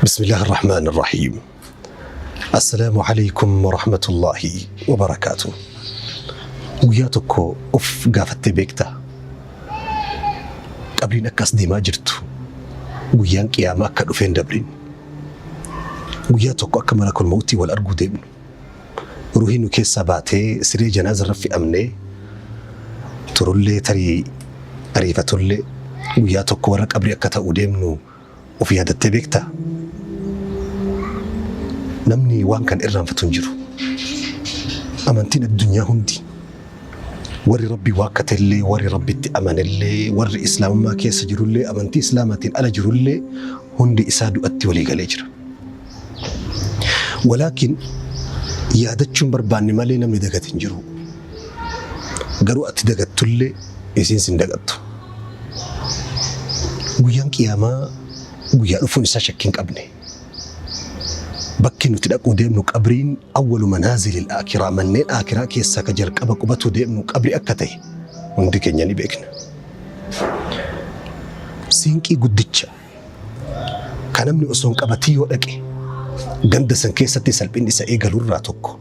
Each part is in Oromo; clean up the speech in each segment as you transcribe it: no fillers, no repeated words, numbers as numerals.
بسم الله الرحمن الرحيم. السلام عليكم ورحمة الله وبركاته. Guyyaa tokko of gaafattee beektaa? Qabriin akkas deemaa jirtu, guyyaan qiyaamaa akka dhufeen dabrin, guyyaa tokko akka malakul mawtii wal arguu deemnu, ruuhii nu keessaa baatee siree janaaza irra fe'amnee turullee, tarii ariifatullee, guyyaa tokko warra qabrii akka ta'uu deemnu of yaadattee beektaa? Namni waan kan irraanfatu hin jiru. Amantiin addunyaa hundi, warri Rabbii waakkatellee, warri Rabbitti amanellee, warri Islaamummaa keessa jirullee, amantii Islaamaatiin ala jirullee, hundi isaa du'atti walii galee jira. Walaakin yaadachuun barbaanne malee namni dagate hin jiru. Garuu ati dagattullee isiin sin dagattu. Guyyaan qiyaamaa guyyaa dhufuun isaa shakkii hin qabne. Bakki nuti dhaquu deemnu qabriin awwalu manaazilil aakiraa, manneen aakiraa keessaa ka jalqaba qubatuu deemnu qabri akka ta'e hundi keenya ni beekna. Siinqii guddicha ka namni osoo hin qabatin yoo dhaqe ganda san keessatti salphinni isa eegalurraa tokko,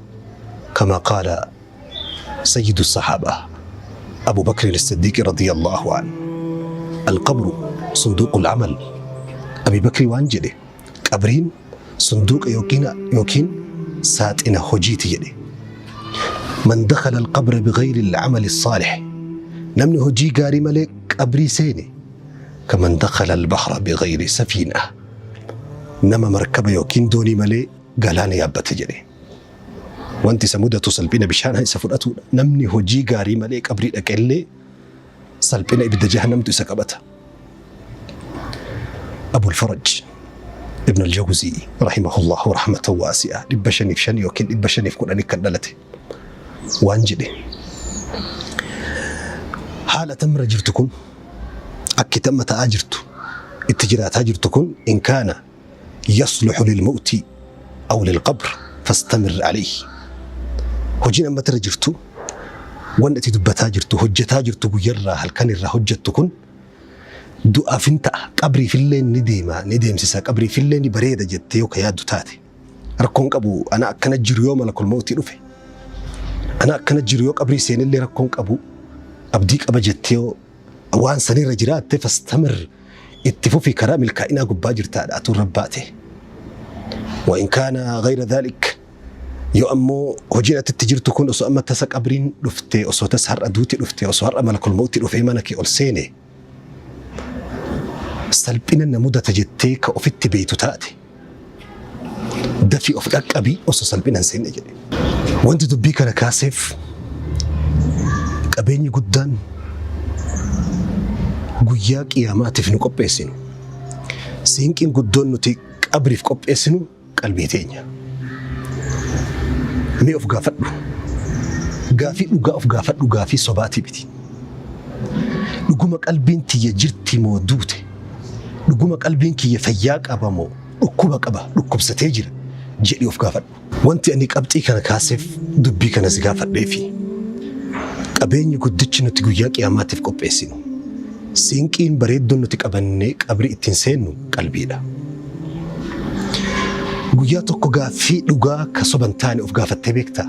kama qaala sayyidu sahaabaa Abu Bakrin Siddiiqi radiyallahu an, alqabru sunduuqul amal. Abi Bakri waan jedhe, qabriin sunduuqa yookiin saaxina hojiiti jedhe. Man dakhala alqabra bighayri al'amali saalih, namni hojii gaarii malee qabrii seene, kaman dakhala albahra bighayri safiina, nama markaba yookiin doonii malee galaana yaabbate jedhe. Wanti isa mudatu salphina bishaan isa fudhatudha. Namni hojii gaarii malee qabrii dhaqellee salphina ibidda jahannamtu isa qabata. Abul Faraj Ibn al-Jawzii rahimahullahu rahmatan waasi'a, 505 yookiin 510 kan dhalate, waan jedhe: haala tamra jirtu kun, akki tamma ta'aa jirtu, itti jiraataa jirtu kun, in kaana yasluxu lilmawti aw lilqabr fastamir alayhi, hojiin amma irra jirtu, wanni ati dubbataa jirtu, hojjetaa jirtu, guyyarraa halkan irraa hojjettu kun du'aaf hin ta'a, qabriifillee ni deema, ni deemsisa, qabriifillee ni bareeda jettee yoo ka yaaddu taate, rakkoon qabu. Ana akkana jiru yoo malakul mawtii dhufe, ana akkana jiru yoo qabrii seenillee rakkoon qabu, abdii qaba jettee yoo waan sanirra jiraatte, fastamir, itti fufi, karaa milkaa'inaa gubbaa jirtaadha atuu rabbaate. Wa in kaana ghayra dhalik, yoo ammoo hojiin ati itti jirtu kun osoo amma tasa qabriin dhufte, osoo tasa har'a duuti dhufte, osoo har'a malakul mawtii dhufee mana kee ol seene, salphina na mudata jettee ka ofitti beeytu taate, dafii of dhaqqabii osoo salphina hin seenne jedhe. Wanti dubbii kana kaaseef, qabeenyi guddaan guyyaa qiyaamaatiif nu qopheessinu, siinqiin guddoon nuti qabriif qopheessinu qalbii teenya. Mee of gaafadhu. Gaafii dhugaa of gaafadhu, gaafii sobaatii miti. Dhuguma qalbiin tiyya jirti moo duute? Dhuguma qalbiin kiyya fayyaa qaba moo dhukkuba qaba, dhukkubsatee jira jedhi of gaafadhu. Wanti ani qabxii kana kaaseef, dubbii kana si gaafadheefi, qabeenyi guddichi nuti guyyaa qiyaamaatiif qopheessinu, siinqiin bareedduun nuti qabannee qabrii ittiin seennu qalbiidha. Guyyaa tokko gaaffii dhugaa ka soban taane of gaafattee beektaa?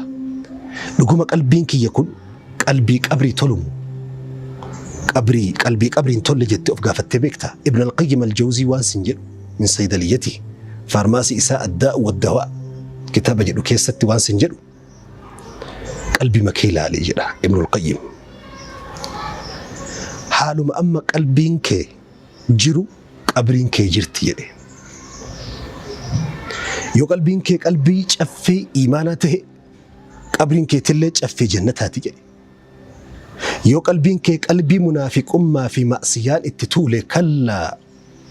Dhuguma qalbiin kiyya kun qalbii qabrii tolumu? Qabrii qalbii qabriin tolle jettee of gaafattee beektaa? Ibn al-Qayyim al-Jawzii waan sin jedhu, min saydaliyyati, faarmaasii isaa Addaa'u waddawaa kitaaba jedhu keessatti waan sin jedhu, qalbii makee ilaalee jedha Ibn al-Qayyim. Haaluma amma qalbiin kee jiru qabriin kee jirti jedhe. Yoo qalbiin kee qalbii caffee iimaanaa ta'e, qabriin keetillee caffee jannataati jedhe. Yoo qalbiin kee qalbii munaafiqummaa fi ma'siyaan itti tuule, kallaa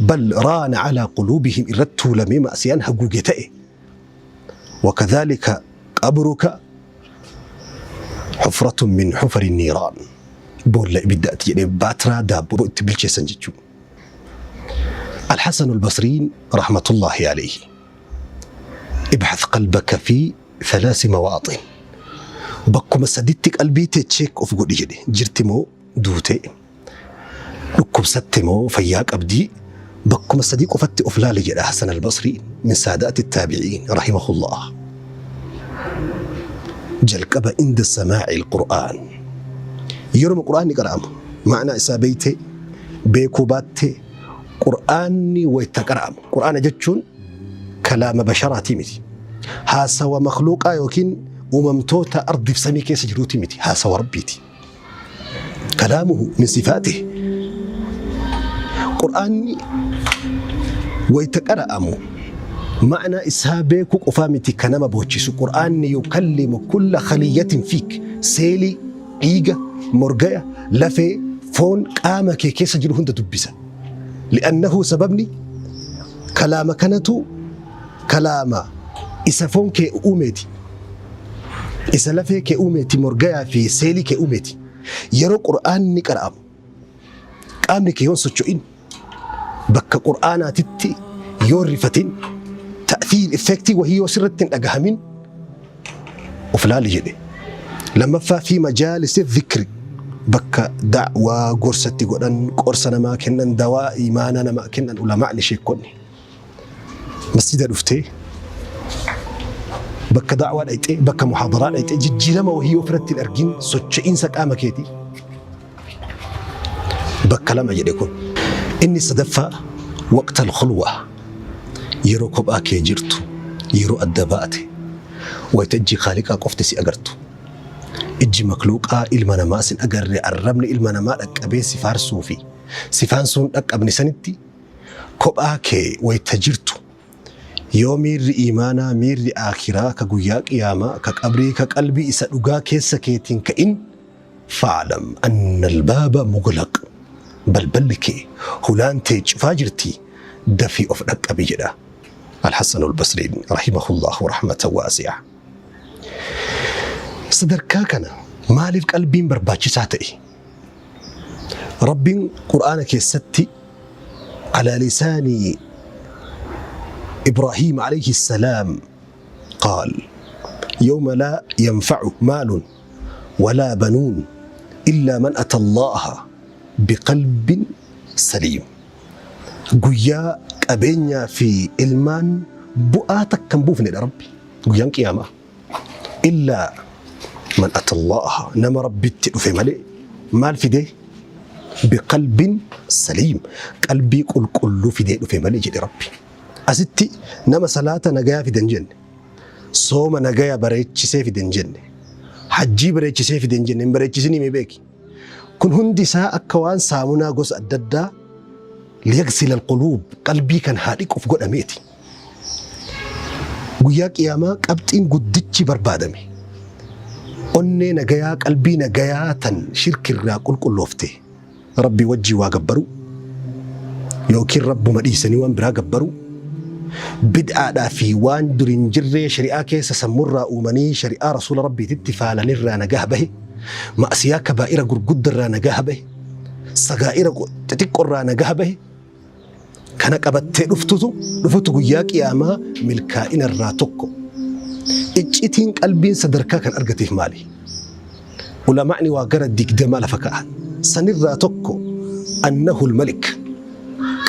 bal raana calaa quluubihim irratti tuulamee ma'siyaan haguuge ta'e, wakadhaalika qabruka xufratun min xufari niiraan, boolla ibiddaati jedhee, baatiraa daabboo itti bilcheessan jechuudha. الحسن البصري رحمة الله عليه: ابحث قلبك في ثلاث مواطن، bakkuma saditti qalbii tee check of godhi jedhe. Jirti moo duute? Dhukkubsatte moo fayyaa qabdii? Bakkuma sadii qofatti of laali jedha Hasan al-Basrii min saadaati taabiciin rahimahullah. Jalqaba inda samaa'i al-Qur'aan. Yeroma Qur'aanni qara'amu ma'anaa isaa beeytee beekuu baattee Qur'aanni wayta qara'amu. Qur'aana jechuun kalaama basharaatii miti. Haasawa makhluuqaa yookiin uumamtoota ardiif samii keessa jiruuti miti. Haasawa Rabbiiti. Kalaamuhu min sifaatihi. Qur'aanni wayta qara'amu ma'anaa isaa beekuu qofaa miti ka nama boochisu. Qur'aanni yukallimu kulla khaliyyatin fiik. Seelii, dhiiga, morgaya, lafee, foon qaama kee keessa jiru hunda dubbisa. Li'annahu sababni kalaama kanatu kalaama isa foon kee uumeeti. Isa lafee kee uumeeti, morgayaa fi seelii kee uumeeti. Yeroo Qur'aanni qara'amu qaamni kee yoon socho'in, bakka Qur'aanaatitti yoo hin rifatin, ta'thiir effektii wahii yoo sirratti hin dhagahamin of laali jedhe. Lammaffaa fi majaalisi dhikri, bakka da'waa gorsatti godhan, qorsa namaa kennan, dawaa imaanaa namaa kennan ulamaa'ni, sheekkonni. Masjida dhuftee, bakka da'waa dhayxee, bakka muhaadaraa dhayxee, jijjiirama wahii yoo ofirratti hin argin socho'iinsa qaama keetii, bakka lama jedhe kun. Inni sadaffaa waqta al-khulwa, yeroo kophaa kee jirtu, yeroo adda baate, wayta ijji Khaaliqaa qofti si agartu. Ijji makluuqaa ilma namaa sin agarre, arrabni ilma namaa dhaqqabee si faarsuu fi si faansuun dhaqqabne sanitti kophaa kee wayta jirtu, yoo miirri iimaanaa, miirri aakhiraa, ka guyyaa qiyaamaa, ka qabrii, ka qalbii isa dhugaa keessa keetiin ka'in, fa'lam anna albaaba mughlaq, balballi kee, hulaan tee cufaa jirti, dafii of dhaqqabi jedha Al-Hasan al-Basriin rahimahullahu rahmatan waasi'a. Sadarkaa kana maaliif qalbiin barbaachisaa ta'e? Rabbiin Qur'aana keessatti alaa lisaani Ibraahiim alayhi salaam qaal: yawma laa yanfa'u maalun walaa banuun illaa man ata Allaaha biqalbin saliim. Guyyaa qabeenyaa fi ilmaan bu'aa takka hin buufnedha Rabbi. Guyyaan qiyaamaa. Illaa man ata Allaaha, nama Rabbitti dhufe malee, maal fidee? Biqalbin saliim, qalbii qulqulluu fidee dhufe malee jedhe Rabbi. Asitti nama salaata nagayaa fide hin jenne. Sooma nagaya bareechisee fide hin jenne. Hajjii bareechisee fide hin jenne. Hin bareechisinii mee beeki. Kun hundi isaa akka waan saamunaa gosa adda addaa liyagsila alquluub, qalbii kan haa dhiquuf godhameeti. Guyyaa qiyaamaa qabxiin guddichi barbaadame onnee nagayaa, qalbii nagayaa tan shirkirraa qulqulloofte, Rabbii wajjii waa gabbaruu yookiin Rabbuma dhiisanii waan biraa gabbaruu, bid'aadhaa fi waan dur hin jirree shari'aa keessa sammurraa uumanii shari'aa Rasuula Rabbiititti faalanirraa nagaha bahe, ma'asiyaa kabaa'ira gurguddarraa nagaha bahe, sagaa'ira xixiqqorraa nagaha bahe kana qabattee dhuftutu dhufutu guyyaa qiyaamaa milkaa'inarraa tokko. Iccitiin qalbiin sadarkaa kan argateef maali? Ulamaa'ni waa gara 20 lafa kaa'an. Sanirraa tokko annahul malik.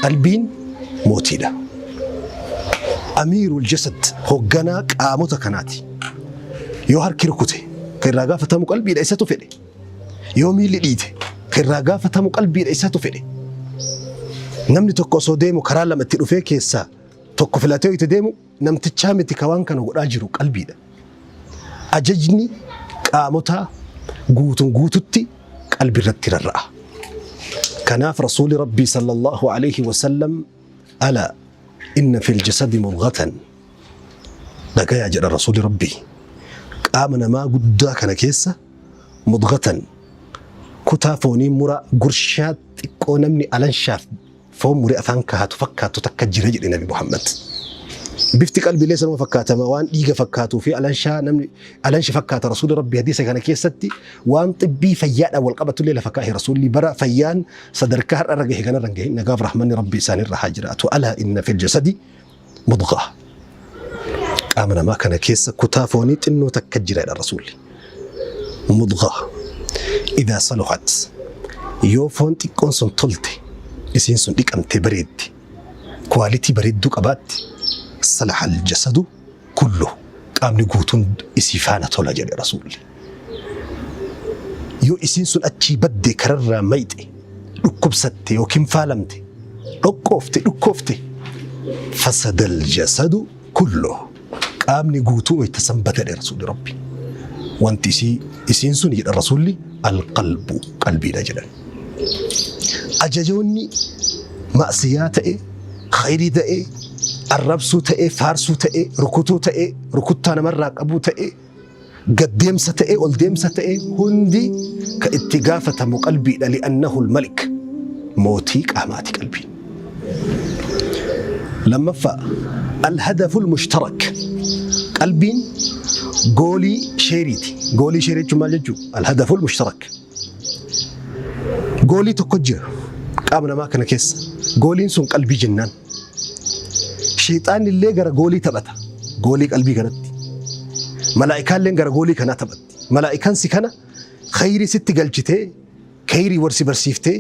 Qalbiin mootiidha. Amiirul jasad, hogganaa qaamota kanaati. Yoo harki rukute kan irraa gaafatamu qalbiidha, isatu fedhe. Yoo miilli dhiite kan irraa gaafatamu qalbiidha, isatu fedhe. Namni tokko osoo deemu karaa lama itti dhufee keessaa tokko filatee yoo itti deemu, namtichaa miti ka waan kana godhaa jiru, qalbiidha. Ajajni qaamotaa guutun guututti qalbi irratti rarra'a. Kanaaf Rasuuli Rabbii sallallahu alaihi wasallam: alaa inna fil jasadi mudghatan, dhagayaa jedha Rasuuli Rabbii, qaama namaa guddaa kana keessa mudghatan, kutaa foonii muraa gurshaa xiqqoo namni alanshaaf foon muree afaan kaahatu fakkaattu takka jira jedhe Nabi Muhammad. Bifti qalbiilee sanuma fakkaatama, waan dhiiga fakkaatuu fi alanshaa namni alanshi fakkaata. Rasuulli Rabbii hadiisa kana keessatti waan xibbii fayyaadhaan wal qabatullee lafa kaa'e. Rasuulli bara fayyaan sadarkaa har'a irra gahe kanarra hin gahin, nagaaf rahmanni Rabbii isaanirra haa jiraatu. Alaa inna fil jasadi mudghaa, qaama namaa kana keessa kutaa foonii xinnoo takka jira jedha Rasuulli. Mudghaa idaa saluhat, yoo foon xiqqoon sun tolte, isiin sun dhiqamte bareedde. Quality bareedduu qabaatte, salaha aljasadu kulluhu, qaamni guutuun isii faana tola jedhe Rasuulli. Yoo isiin sun achii badde, kararraa mayxe, dhukkubsatte yookiin faalamte, dhoqqoofte, dhukkoofte, fasada aljasadu kulluhu, qaamni guutuu wayta san bada jedhe Rasuulli Rabbi. Wanti isii isiin sun jedhan Rasuulli alqalbu, qalbiidha jedhan. Ajajoonni ma'siyaa ta'e, khayrii ta'e, arrabsuu ta'e, faarsuu ta'e, rukutuu ta'e, rukuttaa namarraa qabuu ta'e, gad deemsa ta'e, ol deemsa ta'e, hundi ka itti gaafatamu qalbiidha. Li'annahu al-malik, mootii qaamaati qalbiin. Lammaffaa, al-hadaful mushtarak, qalbiin goolii sheeriiti. Goolii sheerii jechuun maal jechuu? Al-hadaful mushtarak. Goolii tokko jira qaama namaa kana keessa. Gooliin sun qalbii jennaan. Sheexaanni illee gara goolii taphata. Goolii qalbii kanatti. Malaa'ikaalleen gara goolii kanaa taphatti. Malaa'ikaan si kana khayrii sitti galchitee, khayrii war si barsiiftee,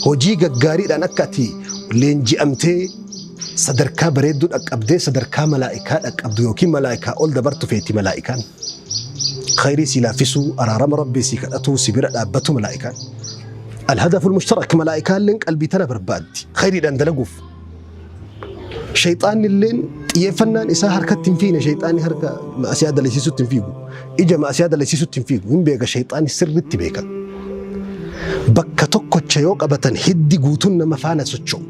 hojii gaggaariidhaan akka ati leenji'amtee sadarkaa bareedduu dhaqqabdee sadarkaa malaa'ikaa dhaqqabdu yookiin malaa'ikaa ol dabartu feeti malaa'ikaan. Khayrii si laaffisuu, araarama Rabbii si kadhatuu, si bira dhaabbatu malaa'ikaan. Alhadaful mushtarak, malaa'ikaalleen qalbii tana barbaaddi khayriidhaan dalaguuf. Shayxaanni illeen xiyyeeffannaan isaa harkatti hin fiine, shayxaanni harka ma'asiyaa dalasiisutti hin fiigu. Ija ma'asiyaa dalasiisutti hin fiigu. Hin beeka, shayxaanni sirritti beeka. Bakka tokkocha yoo qabatan hiddi guutuun nama faana socho'u.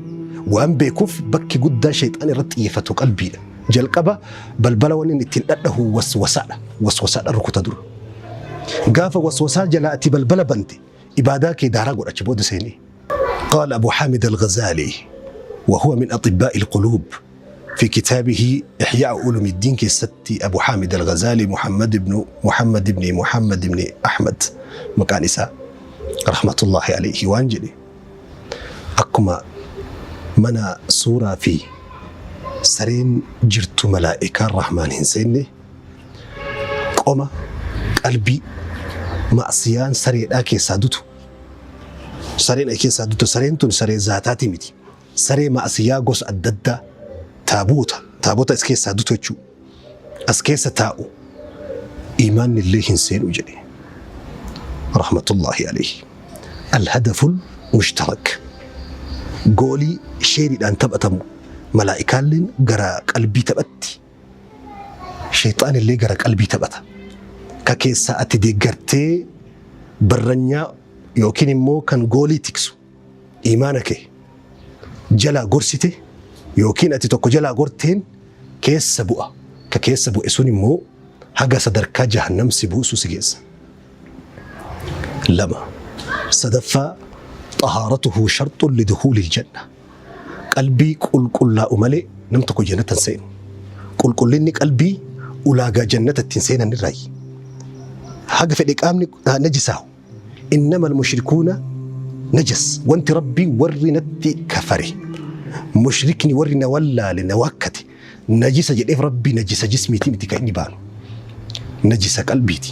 Waan beekuuf bakki guddaan shayxaan irratti xiyyeeffatu qalbiidha. Jalqaba balbala wanni inni ittiin dhadhahu waswasaadha. Waswasaadha rukuta dura. Gaafa waswasaa jalaa ati balbala bante, ibaadaa kee daaraa godha achi booda seenee. قال أبو حامد الغزالي وهو من أطباء القلوب في كتابه إحياء علوم الدين keessatti، أبو حامد الغزالي محمد بن محمد بن محمد بن أحمد maqaan isaa، رحمة الله عليه، waan jedhe: akkuma mana suuraa fi sareen jirtu malaa'ikaan rahmaan hin seenne, qoma qalbii ma'siyaan sareedhaa keessaa dutu, sareen ay keessaa dutu, sareen tun saree zaataati miti, saree ma'siyaa gosa adda addaa, taaboota taabota as keessaa dutu jechuu, as keessa taa'u, iimaanni illee hin seenu jedhe، رحمة الله عليه. الهدف المشترك، goolii sheeriidhaan taphatamu, malaa'ikaalleen gara qalbii taphatti, sheexaan illee gara qalbii taphata. Ka keessaa ati deeggartee barranyaa yookiin immoo kan goolii tiksu imaana kee jalaa gorsite yookiin ati tokko jalaa gorteen keessa bu'a. Ka keessa bu'e sun immoo haga sadarkaa jahannam si buusu si geessa. Lama. Sadaffaa, طهارته شرط لدخول الجنة. Qalbii qulqullaa'u malee nam tokko jannata hin seenu. Qulqullinni qalbii ulaagaa jannata ittiin seenan irraayi. Haga fedhe qaamni najisaahu. إنما المشركون نجس. Wanti Rabbii warri natti kafare, mushrikni warri na wallaale, na waakkate, najisa jedheef Rabbii najisa jismiitii miti kan inni baanu. Najisa qalbiiti.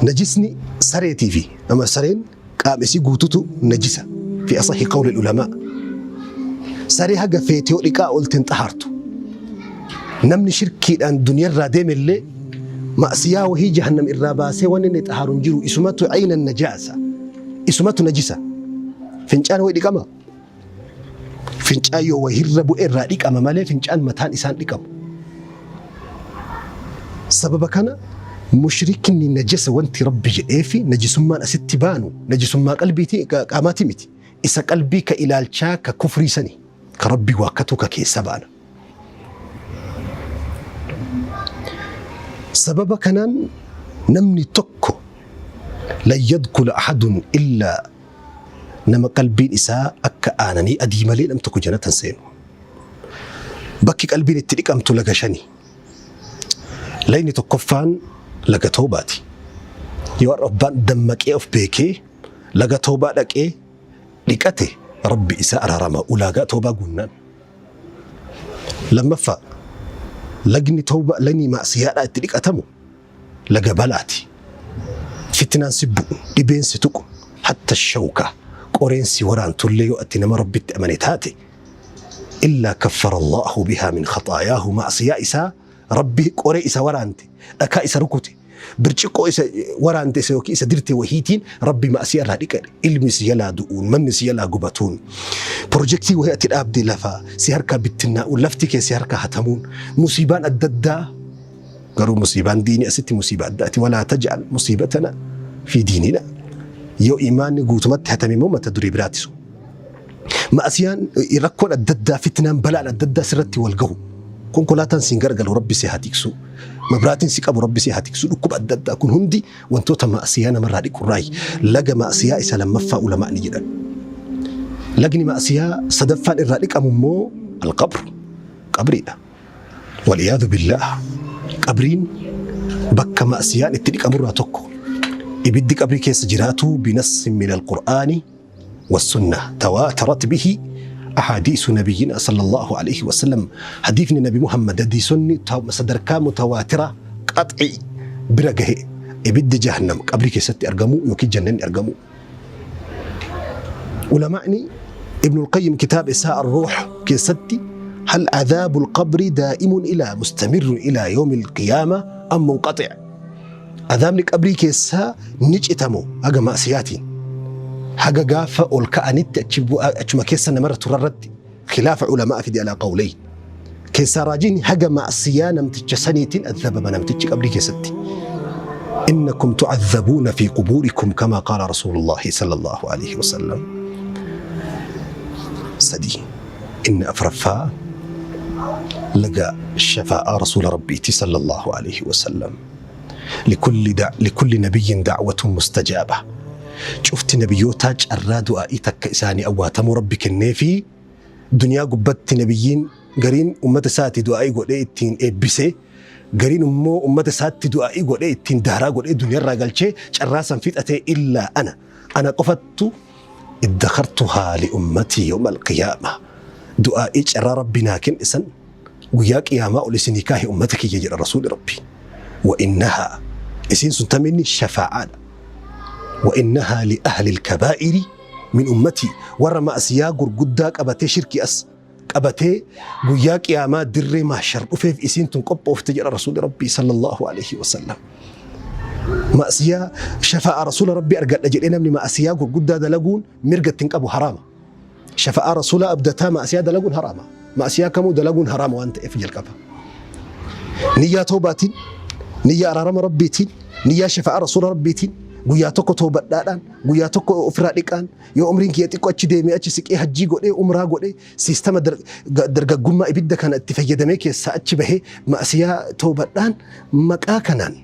Najisni sareetii fi nama sareen qaama isii guututu najisa. في أصح قول العلماء. Saree haga feete yoo dhiqaa oolteen xahaartu. Namni shirkiidhaan duniyarraa deemellee ma'siyaa wahii jahannam irraa baasee wanni inni xahaaru hin jiru, isumatu عين النجاسة. Isumatu najisa. Fincaan wayi dhiqama. Fincaan yoo wahirra bu'e irraa dhiqama malee fincaan mataan isaan dhiqamu. Sababa kana mushrikni najasa wanti Rabbi jedheefi najisummaan asitti baanu najisummaa qalbiiti qaamaati miti. Isa qalbii ka ilaalchaa ka kufrii sani ka Rabbi waakkatu ka keessa baana. Sababa kanaan namni tokko lan yadkula ahadun illaa nama qalbiin isaa akka aananii adii malee nam tokko jannata hin seenu. Bakki qalbiin itti dhiqamtu laga shani. Layni tokkoffaan laga toobaati. Yoo har'a abbaan dammaqee of beekee laga toobaa dhaqee dhiqate, Rabbi isaa araarama ulaagaa toobaa guunnaan. Lammaffaa, lagni toobaa, lagni maasiyaadhaa itti dhiqatamu laga balaati. Fitnaan si bu'u, dhibeen si tuqu, hatta shawka qoreen si waraantullee yoo ati nama Rabbitti amane taate Illaa kaffara Allaahu bihaa min khaxaayaahu ma'asiyaa isaa Rabbi qoree isa waraante, dhakaa isa rukute, birciqqoo isa waraante isa yookiin isa dirte wahiitiin Rabbi ma'asiyaa irraa dhiqa jedhe. Ilmi si jalaa du'uun, manni si jalaa gubatuun, pirojektii wahii ati dhaabde lafa si harkaa bittinnaa'uun, lafti kee si harkaa hatamuun, musiibaan adda addaa garuu musiibaan diinii asitti musiibaa addaati. Walaa taj'al musiibatana fi diinina. Yoo imaanni guutumatti hatame immoo mata duree biraati sun. Ma'asiyaan rakkoon adda addaa fitnaan balaan adda addaa sirratti wal gahu. Konkolaataan siin garagalu Rabbi si haa tiksu. Mabraatiin si qabu Rabbi si haa tiksu. Dhukkuba adda addaa kun hundi wantoota ma'asiyaa namarraa dhiqurraayi. Laga ma'asiyaa isa lammaffaa ulamaa ni jedhan. Lagni ma'asiyaa sadaffaan irraa dhiqamu immoo alqabru qabriidha. Wal'iyaadu billaah qabriin bakka ma'asiyaan itti dhiqamurraa tokko. Ibiddi qabrii keessa jiraatu binassin min alqur'aani والسنة تواترت به أحاديث نبينا صلى الله عليه وسلم حديث نبي محمد حديثني sadarkaa متواترة قطعي bira gahe ibiddi jahannam qabrii keessatti argamu yookiin jannanni argamu. Ulamaa'ni Ibn al-Qayyim kitaaba isaa Ar-Ruuh keessatti هل عذاب القبر دائم إلى مستمر إلى يوم القيامة أم منقطع؟ Azaabni qabrii keessaa ni citamoo haga ma'siyaatiin haga gaafa ol ka'anitti achi bu'aa achuma keessa namarra turarratti khilaafa ulamaa fide alaa qawleyn keessaa raajiin haga ma'siyaa namticha saniitiin azabama namtichi qabrii keessatti. Innakum tu'azzabuuna fi qubuurikum kama qaala rasuulullaahi sallallahu alaihi wasallam. Sadii inni afraffaa laga shafaa'aa rasuula rabbiiti sallallahu alaihi wasallam. Likulli da likulli nabiyyin da'watun mustajaaba. Cufti nabiyyootaa carraa du'aa'ii takka isaanii awwaatamuu Rabbi kenneefii duniyaa gubbatti nabiyyiin gariin ummata isaati du'aa'ii godhee ittiin eebbise gariin immoo ummata isaatti du'aa'ii godhee ittiin daaraa godhee duniyarraa galchee carraa san fixatee illaa ana ana qofattu iddakhartuhaa li ummatii yawma alqiyaama du'aa'ii carraa Rabbi naa kenne san guyyaa qiyaamaa ol isinii kaahe ummata kiyya jedha rasuuli rabbi wa innahaa isiin sun taminni shafaa'aadha wa innahaa li ahli alkabaa'iri min ummatii warra ma'asiyaa gurguddaa qabatee shirkii as qabatee guyyaa qiyaamaa dirree mahshar dhufeef isiin tun qophoofte jedha rasuuli rabbii sallallahu alaihi wasallam. Ma'asiyaa shafaa'a rasuula rabbii argadha jedhee namni ma'asiyaa gurguddaa dalaguun mirga ittiin qabu haraama. Shafa'aa Rasuulaa abdataa ma'asiyaa dalaguun haraama. Ma'asiyaa kamuu dalaguun haraama waan ta'eef jalqaba. Niyyaa toobaatiin, niyyaa araarama Rabbiitiin, niyyaa shafa'aa Rasuula Rabbiitiin guyyaa tokko toobadhaadhaan, guyyaa tokko ofirraa dhiqaan, yoo umriin kiyya xiqqoo achi deemee achi siqee hajjii godhee umraa godhee siistama dargaggummaa ibidda kana itti fayyadamee keessaa achi bahee ma'asiyaa toobadhaan maqaa kanaan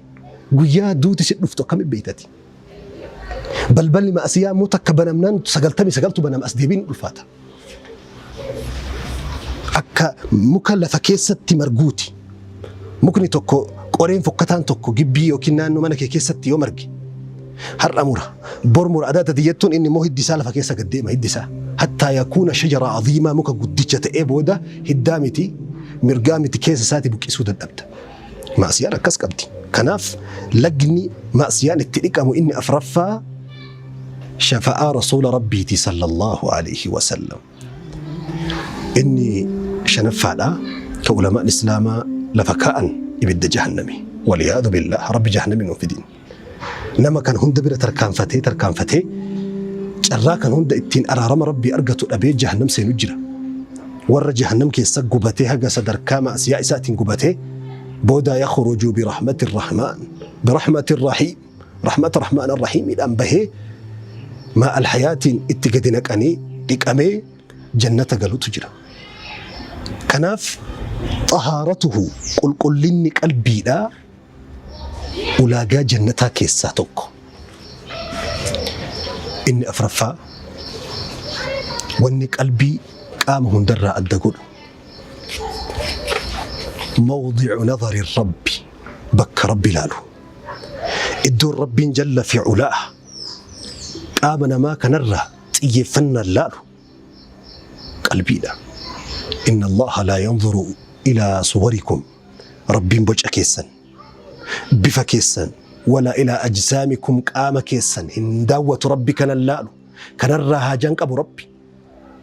guyyaa duuti si dhuftu akkamitti beektati? Balballi ma'asiyaa immoo takka banamnaan 99tu banama as deebiin ulfaata. Akka muka lafa keessatti marguuti. Mukni tokko qoreen fokkataan tokko gibbii yookiin naannoo mana kee keessatti yoo marge har'a mura bor mura adaata diyyattuun inni immoo hiddi isaa lafa keessa gad deema hiddi isaa. Hattaa yakuuna shajara aziimaa muka guddicha ta'ee booda hiddaa miti mirgaa miti keessa isaati buqqisuu dadhabda. Ma'siyaan akkas qabdi. Kanaaf lagni ma'siyaan itti dhiqamu inni afraffaa shafa'aa rasuula rabbiiti sallallahu alaihi wasallam. Inni shanaffaadha ka ulamaan islaamaa lafa kaa'an ibidda jahannami. Waliyaadu billah rabbi jahannami nuuf fidin. Nama kan hunda bira tarkaanfatee tarkaanfatee carraa kan hunda ittiin araarama rabbii argatu dhabee jahannam seenu jira. Warra jahannam keessa gubatee haga sadarkaa ma'asiyaa isaatiin gubatee booda yakhruju birahmati rahmaan birahmati rahiim rahmata rahmaan rahiimiidhaan bahee maa alhayaatiin itti gadi naqanii dhiqamee jannata galutu jira. Kanaaf xahaaratuhu qulqullinni qalbiidhaa ulaagaa jannataa keessaa tokko. Inni afraffaa wanni qalbii qaama hundarraa adda godhu mawdi'u nadari rabbi bakka rabbi ilaalu iddoon rabbiin jalla fi culaa qaama namaa kanarraa xiyyeeffannaan laalu qalbiidha. Inna Allaha laa yanzuru ilaa suwarikum Rabbiin boca keessan, bifa keessan, walaa ilaa ajsaamikum qaama keessan hin daawwatu Rabbi kana hin laalu. Kanarraa haajaan qabu Rabbi.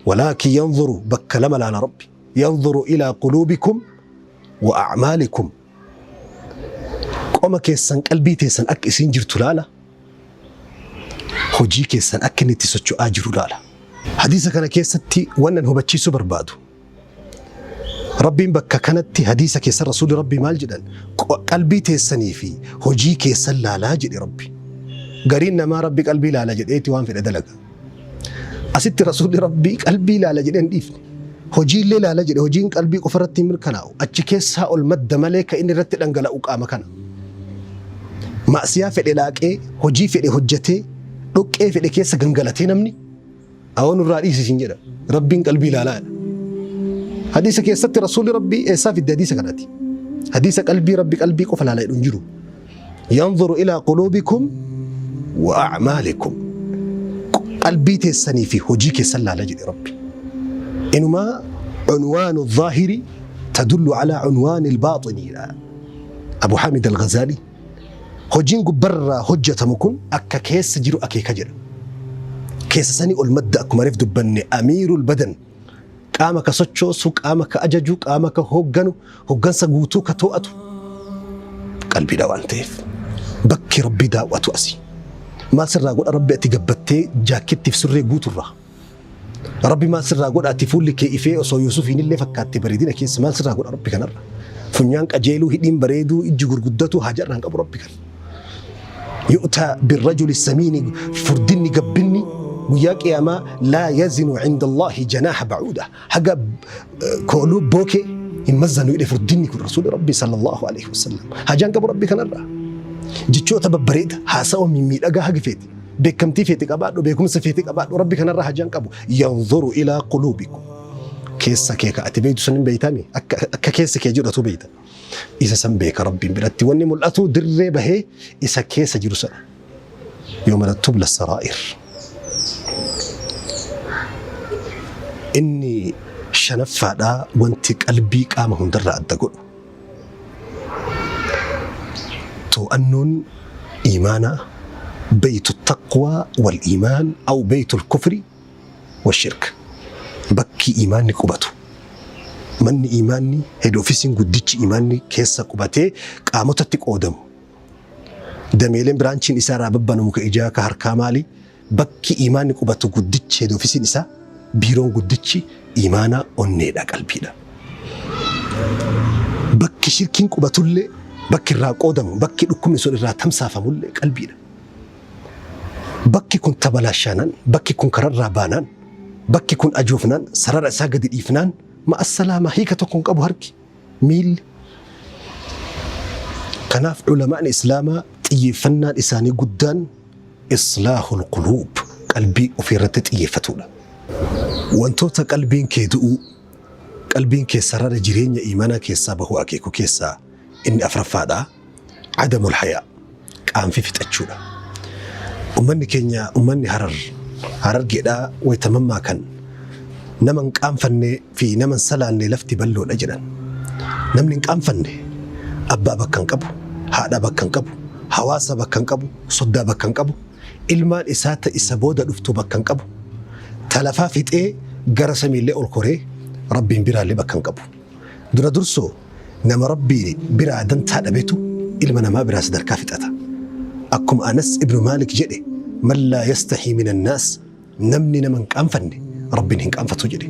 Walaakin yanzuru bakka lama laala Rabbi. Yanzuru ilaa quluubikum wa a'maalikum. Qoma keessan qalbii teessan akka isiin jirtu laala. Hojii keessan akka inni itti socho'aa jiru laala. Hadiisa kana keessatti wannan hubachiisuu barbaadu. Rabbiin bakka kanatti hadiisa keessa Rasuulli Rabbii maal jedhan? Qalbii teessanii fi hojii keessan laalaa jedhe Rabbi. Gariin namaa Rabbi qalbii laala jedheeti waan fedhe dalaga. Asitti Rasuulli Rabbii qalbii laala jedhee hin dhiifne. Hojiillee laala jedhe. Hojiin qalbii qofa irratti hin mirkanaa'u. Achi keessaa ol madda malee kan inni irratti dhangala'u qaama kana. Ma'siyaa fedhe laaqee, hojii fedhe hojjetee, dhoqqee fedhe keessa gangalatee namni awoo nurraa dhiisi siin jedha. Rabbiin qalbii ilaalaa jedha. Hadiisa keessatti Rasuulli Rabbii eessaa fidde hadiisa kanati? Hadiisa qalbii Rabbi qalbii qofa laala jedhu hin jiru. Yanzuru ilaa quluubikum wa a'maalikum. Qalbii teessanii fi hojii keessan laala jedhe Rabbi. Inumaa unwaanu zaahiri tadullu alaa unwaani albaaxiniidha. Abu Hamid al-Ghazali hojiin gubbarraa hojjetamu kun akka keessa jiru akeeka jedha. Keessa sanii ol madda akkuma reef dubbanne amiirul badan qaama ka sochoosu, qaama ka ajaju, qaama ka hoogganu, hoggansa guutuu ka too'atu qalbiidha waan ta'eef. Bakki Rabbi daawwatu asi. Maal sirraa godha Rabbi ati gabbattee jaakkettiif surree guuturraa? Rabbi maal sirraa godha ati fuulli kee ifee osoo Yuusufiin illee fakkaatte bareedina keessa maal sirraa godha Rabbi kanarra? Funyaan qajeeluu, hidhiin bareeduu, ijji gurguddatu haja irraa hin qabu Rabbi kana. Yu'taa birrajuli samiini furdinni gabbinni guyyaa qiyaamaa laa yazinu cinda Allaahi janaaha bacuuda haga kooluu bookee hin mazzanu jedhe furdinni kun rasuuli Rabbi sallallahu alaihi wasallam. Hajaan qabu Rabbi kanarraa. Jechoota babbareeda haasawa mimmiidhagaa haga feete beekamtii feete qabaadhu beekumsa feete qabaadhu Rabbi kanarraa hajaan qabu. Yanzuru ilaa quluubikum. Keessa kee ka ati beektu san hin beeytami akka keessa kee jedhatu beeyta. Isa san beeka Rabbiin biratti wanni mul'atu dirree bahee isa keessa jiru sana. Yooma tubla saraa'ir. Inni shanaffaadhaa wanti qalbii qaama hundarraa adda godhu. To'annoon iimaanaa beeytu taqwaa wal iimaan aw beeytu kufri wa shirk. Bakki iimaanni qubatu. Manni iimaanni head office'n guddichi iimaanni keessa qubatee qaamotatti qoodamu. Dameeleen biraanchiin isaa irraa babbanamu ka ijaa ka harkaa maali? Bakki iimaanni qubatu guddichi head office'n isaa biiroon guddichi iimaanaa onneedha qalbiidha. Bakki shirkiin qubatullee bakki irraa qoodamu bakki dhukkubni sun irraa tamsaafamullee qalbiidha. Bakki kun tabalaashaanaan, bakki kun kararraa baanaan, bakki kun ajoofnaan, sarara isaa gadi dhiifnaan, ma'assalaamaa hiika tokko hin qabu harki, miilli. Kanaaf ulamaan Islaamaa xiyyeeffannaan isaanii guddaan islaahul quluub qalbii ofii irratti xiyyeeffatuudha. Wantoota qalbiin kee du'uu, qalbiin kee sarara jireenya iimaanaa keessaa bahuu akeeku keessaa inni afraffaadha. Adamul hayaa qaanfii fixachuudha. Ummanni keenya ummanni Harar Harargeedhaa wayita mammaakan nama hin qaanfanne fi nama hin salaanne lafti balloodha jedhan. Namni hin qaanfanne abbaa bakka hin qabu, haadha bakka hin qabu, hawaasa bakka hin qabu, soddaa bakka hin qabu, ilmaan isaa ta isa booda dhuftu bakka hin qabu. Ta lafaa fixee gara samiillee ol koree Rabbiin biraallee bakka hin qabu. Dura dursoo nama Rabbii biraa dantaa dhabetu ilma namaa biraa sadarkaa fixata. Akkuma Anas ibnu Maalik jedhe man laa yastahii minan naas namni nama hin qaanfanne Rabbiin hin qaanfatu jedhe.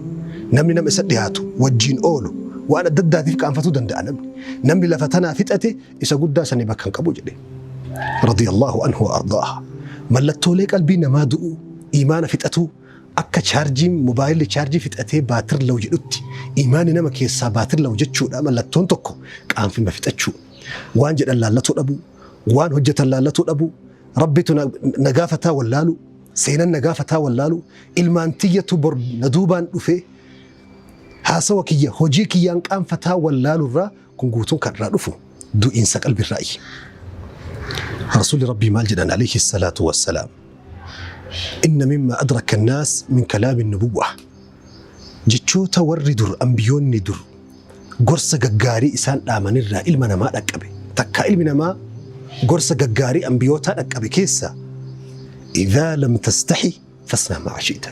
Namni nama isa dhiyaatu wajjiin oolu waan adda addaatiif qaanfatuu danda'a namni. Namni lafa tanaa fixate isa guddaa sanii bakka hin qabu jedhe. Radiyallahu anhu wa ardaaha. Mallattoolee qalbii namaa du'uu, iimaana fixatuu, Akka chaarjiin mobaayilli chaarjii fixatee baatir law jedhutti iimaanni nama keessaa baatir law jechuudha. Mallattoon tokko qaanfima fixachuu. Waan jedhan laallatuu dhabuu. Waan hojjetan laallatuu dhabuu. Rabbitu na gaafataa wallaaluu. Seenan na gaafataa wallaaluu. Ilmaan tiyyatu bor na duubaan dhufee haasawa kiyya hojii kiyyaan qaanfataa wallaalurraa kun guutuun kan irraa dhufu du'iinsa qalbirraayi. Rasuulli Rabbii maal jedhan alayhi salaatu wassalaam. Inna mimma adraka annaas min kalaami nubuwwa. Jechoota warri dur ambiyoonni dur gorsa gaggaarii isaan dhaamanirraa ilma namaa dhaqqabe. Takkaa ilmi namaa gorsa gaggaarii ambiyootaa dhaqqabe keessa idhaa lam tastahi fasnaa maa shi'ta.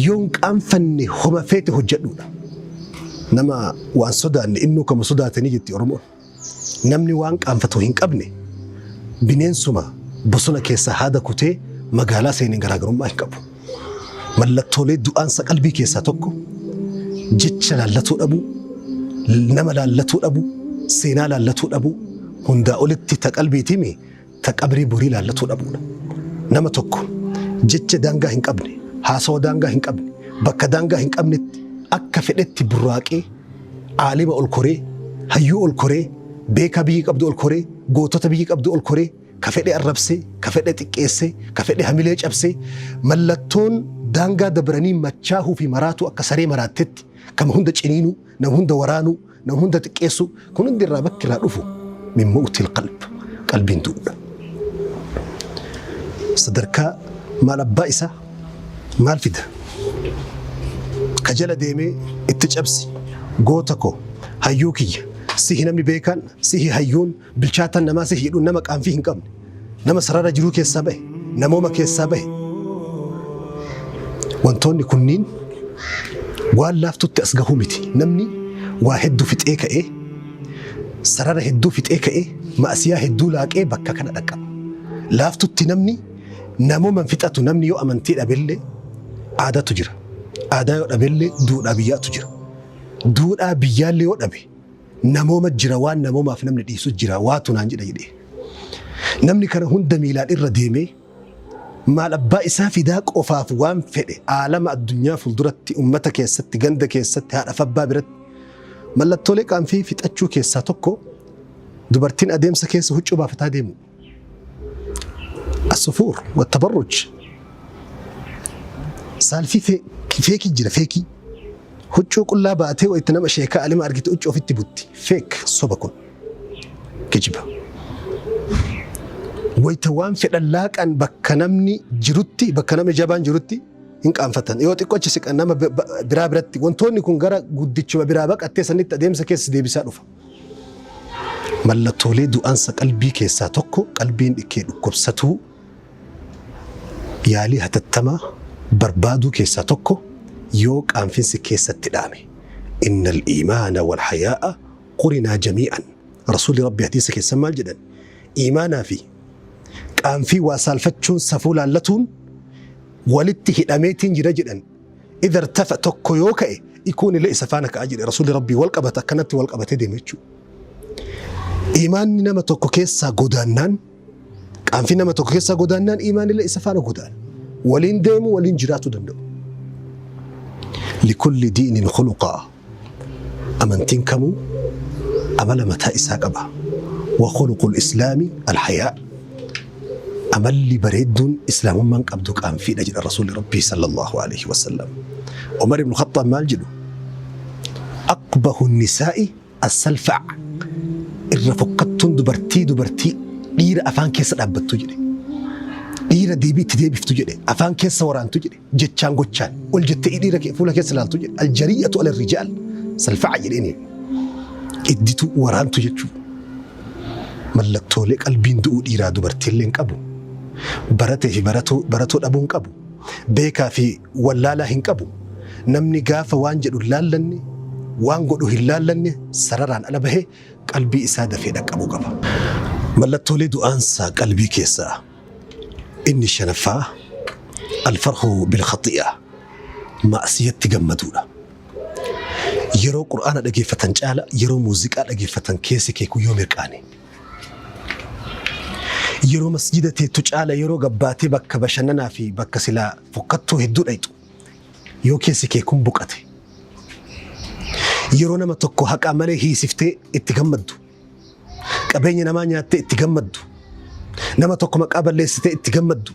Yoon qaanfanne homa feete hojjedhuudha. Nama waan sodaanne innuu kama sodaatanii jetti Oromoon. Namni waan qaanfatu hin qabne bineensuma bosona keessaa haada kutee magaalaa seeneen garaagarummaa hin qabu. Mallattoolee du'aansa qalbii keessaa tokko jecha laallatuu dhabuu, nama laallatuu dhabuu, seenaa laallatuu dhabuu, hundaa olitti ta qalbiitimi ta qabrii borii laallatuu dhabuudha. Nama tokko jecha daangaa hin qabne, haasawa daangaa hin qabne, bakka daangaa hin qabnetti akka fedhetti burraaqee, aalima ol koree, hayyuu ol koree, beekaa biyyi qabdu ol koree, gootota biyyi qabdu ol koree, ka fedhe arrabsee, ka fedhe xiqqeessee, ka fedhe hamilee cabsee, mallattoon daangaa dabranii machaahuu fi maraatuu akka saree maraattetti kama hunda ciniinuu, nama hunda waraanuu, nama hunda xiqqeessuu, kun hundi irraa bakki irraa dhufu min mawtil qalb, qalbiin du'uudha. Sadarkaa maal abbaa isaa maal fida? Ka jala deemee itti cabsi, goota koo, hayyuu kiyya, sihi namni beekaan, sihi hayyuun, bilchaataan namaa sihi jedhuun nama qaanfii hin qabne, nama sarara jiruu keessaa bahe, namooma keessaa bahe. Wantoonni kunniin waan laaftutti as gahuu miti. Namni waa hedduu fixee ka'ee, sarara hedduu fixee ka'ee, ma'asiyaa hedduu laaqee bakka kana dhaqqaba. Laaftutti namni namooma hin fixatu. Namni yoo amantii dhabellee aadaatu jira. Aadaa yoo dhabellee duudhaa biyyaatu jira. Duudhaa biyyaallee yoo dhabe namooma jira, waan namoomaaf namni dhiisu jira, waatu naan jedha jedhee. Namni kana hunda miilaan irra deemee maal abbaa isaa fidaa qofaaf waan fedhe aalama addunyaa fuulduratti, ummata keessatti, ganda keessatti, haadha abbaa biratti. Mallattoolee qaanfii fixachuu keessaa tokko dubartiin adeemsa keessa huccuu baafataa deemu. As-sufuur wattabarruj. Saalfii feekii jira, feekii. Huccuu qullaa baatee wayitti nama sheekaa alima argite huccuu ofitti butti. Fake, soba kun. Kijiba. Wayita waan fedhan laaqan bakka namni jirutti, bakka namni jabaan jirutti hin qaanfatan. Yoo xiqqoo achi siqan nama biraa biratti wantoonni kun gara guddichuma biraa baqattee sanitti adeemsa keessa deebisaa dhufa. Mallattoolee du'aansa qalbii keessaa tokko qalbiin dhikkee dhukkubsatuu, yaalii hatattamaa barbaaduu keessaa tokko yoo qaanfinsi keessatti dhaame. Innal iimaana wal hayaa'a qurinaa jamii'an. Rasuulli Rabbi hadiisa keessa maal jedhan? Iimaanaa fi qaanfii, waa saalfachuun, safuu laallatuun walitti hidhameetiin jira jedhan. Idha irtafa, tokko yoo ka'e ikuun illee isa faana ka'a jedhe Rasuulli Rabbii. Wal qabata, akkanatti wal qabatee deema jechuudha. Iimaanni nama tokko keessaa godaannaan, qaanfii nama tokko keessaa godaannaan, iimaanni illee isa faana godaana. Waliin deemu, waliin jiraachuu danda'u. Likulli diinin khuluqaa. Amantiin kamuu amala mataa isaa qaba. Wa khuluqul islaami alhayaa. Amalli bareedduun islaamummaan qabdu qaanfiidha jedha Rasuulli Rabbii sallallahu alaihi wasallam. Umar ibn Khattaab maal jedhu? Aqbahu nisaa'i as-salfa'. Irra fokkattuun dubartii dubartii dhiira afaan keessa dhaabbattu jedhe. Dhiira deebii itti deebiftu jedhe. Afaan keessa waraantu jedhe. Jechaan gochaan ol jettee dhiira fuula keessa ilaaltu jedhe. Aljariyatu ala rijaal salfa'a jedheeni. Idditu waraantu jechuudha. Mallattoolee qalbiin du'uu dhiiraa dubartiillee hin qabu. Baratee fi baratoo dhabuu hin qabu. Beekaa fi wallaalaa hin qabu. Namni gaafa waan jedhu hin laallanne, waan godhu hin laallanne, sararaan ala bahee qalbii isaa dafee dhaqqabuu qaba. Mallattoolee du'aansaa qalbii keessaa inni shanaffaa alfarhu bilkhaxi'a, ma'siyatti gammaduudha. Yeroo Qur'aana dhageeffatan caala yeroo muuziqaa dhageeffatan keessi kee kun yoo mirqaane. Yeroo masjida teettu caala yeroo gabbaatee bakka bashannanaa fi bakka silaa fokkattuu hedduu dhayxu yoo keessi kee kun buqate. Yeroo nama tokko haqaa malee hiisiftee itti gammaddu. Qabeenya namaa nyaattee itti gammaddu. Nama tokko maqaa balleessitee itti gammaddu.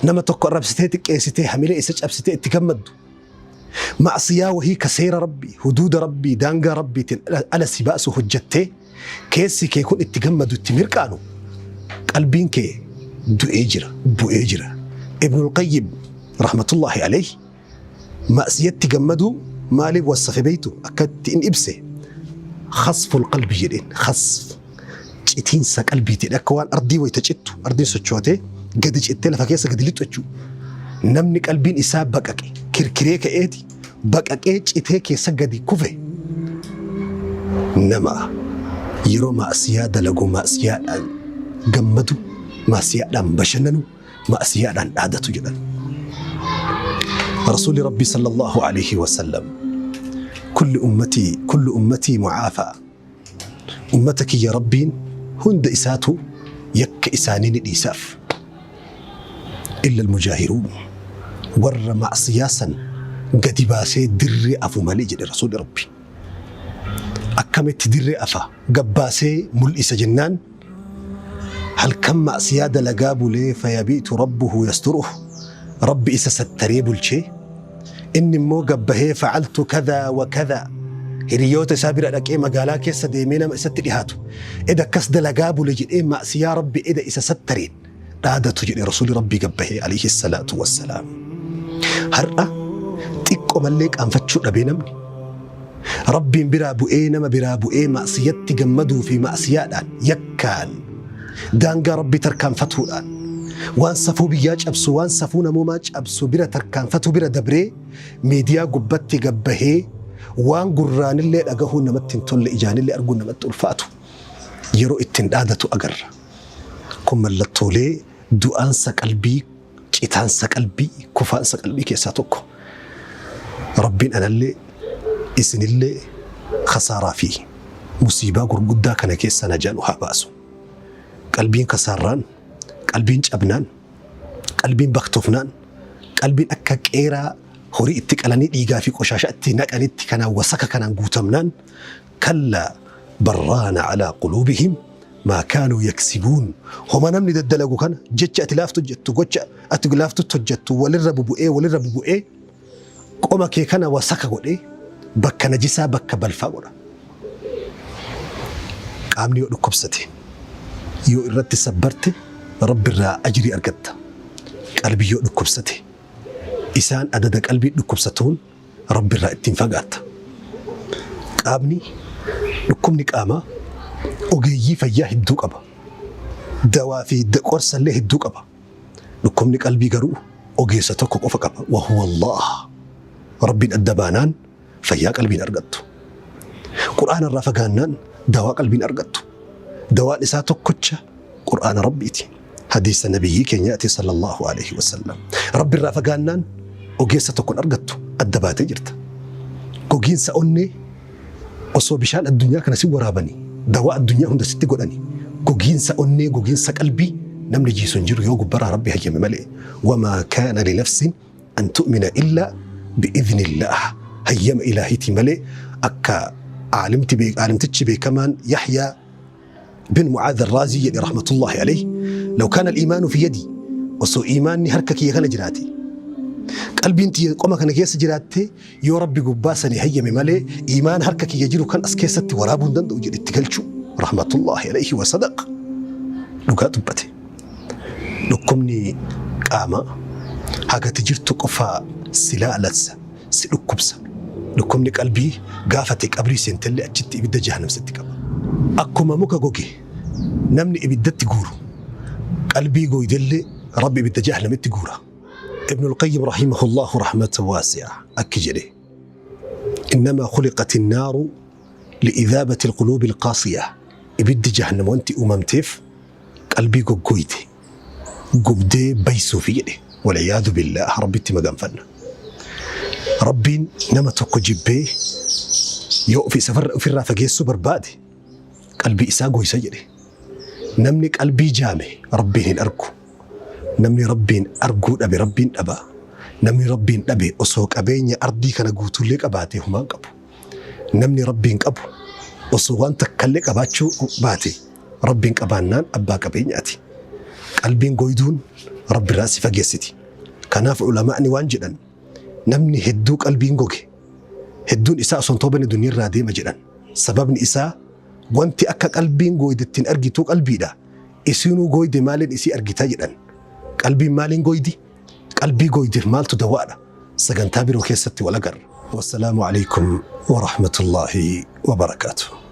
Nama tokko arrabsitee, xiqqeessitee, hamilee isa cabsitee itti gammaddu. Ma'asiyaa wahii ka seera Rabbii, huduuda Rabbii, daangaa Rabbiitiin ala si baasu hojjattee keessi kee kun itti gammadu, itti mirqaanu, qalbiin kee du'ee jira, bu'ee jira. Ibnul Qayyim rahmatullahi alayhi ma'siyatti gammaduu maaliif wassafe beektu? Akka itti in ibse khasful qalbi jedheen. Khasf, citiinsa qalbiiti jedhe. Akka waan ardii wayita cittu, ardiin sochootee gadi cittee lafa keessa gadi lixxu jechuudha. Namni qalbiin isaa baqaqe kirkiree ka'eeti baqaqee citee keessa gadi kufe. Nama yeroo ma'asiyaa dalagu ma'asiyaadhaan gammadu, ma'asiyaadhaan bashannanu, ma'asiyaadhaan dhaadatu jedhan. Rasuulli Rabbii sallallahu alayhi wa sallam kulli ummatii kullu ummatii mu'aafaa ummata kiyya Rabbiin hunda isaatu yakka isaanii ni dhiisaaf. Illa almujaahiruun warra ma'asiyaa san gadi baasee dirree afu malee jedhe Rasuulli Rabbii. Akkamitti dirree afa gabbaasee mul'isa jennaan halkan ma'siyaa dalagaa bulee fayabiitu rabbuhu yasturuh rabbi isa sattaree bulchee inni immoo gabbahee facaltu kadaa wa kadaa hiriyoota isaa bira dhaqee magaalaa keessa deemee nama isatti dhihaatu eda akkas dalagaa bule jedhee ma'siyaa rabbi eda isa sattareen dhaadatu jedhe rasuuli rabbii gabbahee alayhi salaatu wassalaam. Har'a xiqqo mallee qaanfachuu dhabee namni rabbiin biraa bu'ee nama biraa bu'ee ma'siyatti gammaduu fi ma'siyaadhaan yakkaan daangaa rabbii tarkaanfatuudhaan waan safuu biyyaa cabsu waan safuu namoomaa cabsu bira tarkaanfatuu bira dabree miidiyaa gubbatti gabbahee waan gurraanillee dhagahuun namatti hin tolle ijaanillee arguun namatti ulfaatu yeroo ittiin dhaadatu agarra. Kun mallattoolee du'aansa qalbii, citaansa qalbii, kufaansa qalbii keessaa tokko. Rabbiin anallee isinillee khasaaraa fi musiibaa gurguddaa kana keessaa najaa nu haa baasu. Qalbiin kasaarraan, qalbiin cabnaan, qalbiin baktoofnaan, qalbiin akka qeeraa horii itti qalanii dhiigaa fi qoshaasha itti naqanitti kanaan wasaka kanaan guutamnaan kallaa barraana alaa quluubihim maa kaanuu yaksibuun homa namni daddalagu kana jecha ati laaftu jettu gocha ati laaftutti hojjettu walirra bubu'ee walirra bubu'ee qoma kee kana wasaka godhee bakka najisaa bakka balfaa godha. Qaamni yoo dhukkubsate yoo irratti sabbarte rabbi irraa ajrii argatta. Qalbii yoo dhukkubsate isaan adada qalbii dhukkubsatuun rabbi irraa ittiin fagaatta. Qaamni dhukkubni qaamaa ogeeyyii fayyaa hedduu qaba. Dawaa fi qorsa illee hedduu qaba. Dhukkubni qalbii garuu ogeessa tokko qofa qaba. Wa huwa Allah. Rabbiin adda baanaan fayyaa qalbiin argattu. Qur'aana irraa fagaannaan dawaa qalbiin argattu. Dawaan isaa tokkocha Qur'aana Rabbiiti. Hadiisa nabiyyii keenyaati sallallahu alaihi wasallam. Rabbi irraa fagaannaan ogeessa tokkon argattu adda baatee jirta. Gogiinsa onnee osoo bishaan addunyaa kana si waraabanii dawaa addunyaa hunda sitti godhanii gogiinsa onnee gogiinsa qalbii namni jiisu hin jiru yoo gubbarraa Rabbi hayyame malee. Wamaa kaana linafsin an tu'mina illaa bi'idhnillaah hayyama ilaahiitii malee akka aalimtichi beekamaan Yahyaa bin Mu'aadh Arraazii jedhe rahmatullahi alayhi law kaana al-iimaanu fi yadii osoo iimaanni harka kiyya kana jiraate qalbiin tiyya qoma kana keessa jiraatte yoo rabbi gubbaa sanii hayyame malee iimaan harka kiyya jiru kan as keessatti waraabuu hin danda'u jedhe itti galchuu rahmatullahi alayhi wa sadaq dhugaa dubbate. Dhukkubni qaamaa hagati jirtu qofaa si laalatsa, si dhukkubsa. Dhukkubni qalbii gaafa ati qabrii seentellee achitti ibidda jahannam sitti qaba. Akkuma muka goge namni ibiddatti guuru qalbii gooydellee Rabbi ibidda jahannamitti guura. Ibnul Qayyim rahimahullahu rahmatan waasi'a akki jedhe innamaa khuliqati naaru li'idhaabati alquluubi alqaasiya ibiddi jahannam wanti uumamteef qalbii goggooyte gubdee baysuufi jedhe wal'iyaadu billaah rabbitti maganfanna rabbiin nama tokko jibbee yoo ofi ofirraa fageessuu barbaade qalbii isaa goysa jedhe namni qalbii jaame rabbiin hin argu namni rabbiin arguu dhabe rabbiin dhaba namni rabbiin dhabe osoo qabeenya ardii kana guutuullee qabaatee humaan qabu namni rabbiin qabu osoo waan takkallee qabaachuu baate Rabbiin qabaannaan abbaa qabeenyaati. Qalbiin goyduun Rabbirraa si fageessiti. Kanaaf ulamaa'ni waan jedhan namni hedduu qalbiin goge hedduun isaa osoo hin toobanne duniyarraa deema jedhan. Sababni isaa wanti akka qalbiin gooyde ittiin argituu qalbiidha. Isiinuu gooyde maaliin isii argita jedhan. Qalbiin maaliin gooydi? Qalbii gooydeef maaltu dawaadha? Sagantaa biroo keessatti wal agarra. Wassalaamu alaikum wa rahmatullaahi wa barakaatuh.